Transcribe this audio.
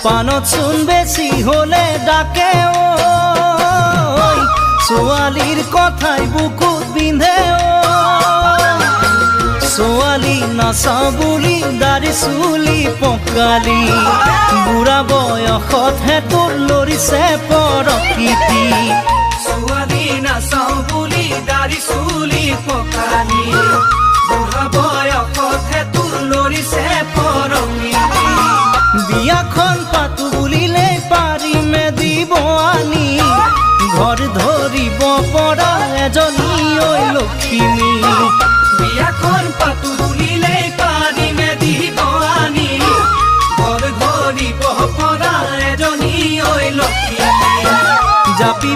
পানত চোন বেছি হলে ডাকে ঐ, ছোৱালীৰ কথাই বুকুত বিন্ধে ঐ। ছোৱালী নাচাওঁ বুলি দাড়ি চুলি পকালি, বুঢ়া বয়সতহে তোৰ লৰিছে পৰকীতি। ছোৱালী নাচাওঁ বুলি দাড়ি চুলি পকালি, বুঢ়া বয়সতহে তোৰ লৰিছে পৰকীতি। বিয়াখন পাতো বুলিলে পাৰিমে দিব আনি, ঘৰ ধৰিব পৰা এজনী ঐ লখিমী। বিয়াখন পাতো বুলিলে পাৰিমে দিব আনি, ঘৰ ধৰিব পৰা এজনী ঐ লখিমী। জাপি